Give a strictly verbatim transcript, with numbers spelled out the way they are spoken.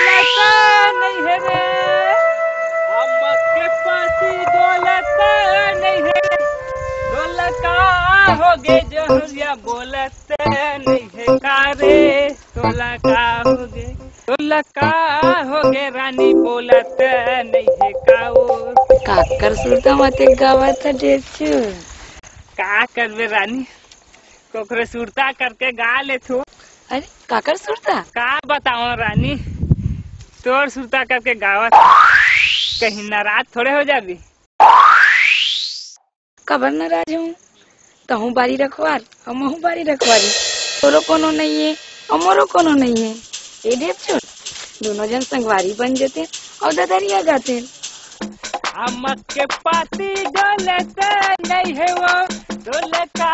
डोलत नहीं है रे, अम्मा के पाती डोलत नहीं है रे। डोलका हो गे जहरिया बोलत नहीं है का रे। डोलका हो गे, डोलका हो गे रानी बोलत नहीं है का ओ। काकर सुरता मते गावत है डेचू। का करबे रानी, कोकरे सुरता करके गा लेथो। अरे काकर सुरता? का बताओ रानी, तोर सुरता करके गावत हूँ। कहीं नाराज थोड़े हो जाबी। काबर नाराज हूँ? तहूँ बारी रखवार, हमहूँ बारी रखवारी। तोरो कोनो नहीं है, हमरो कोनो नहीं है। ए डेचू, दोनों जन संगवारी बन जेते अउ ददरिया गाते। अम्मा के पाती डोलत नहीं है वो, डोलका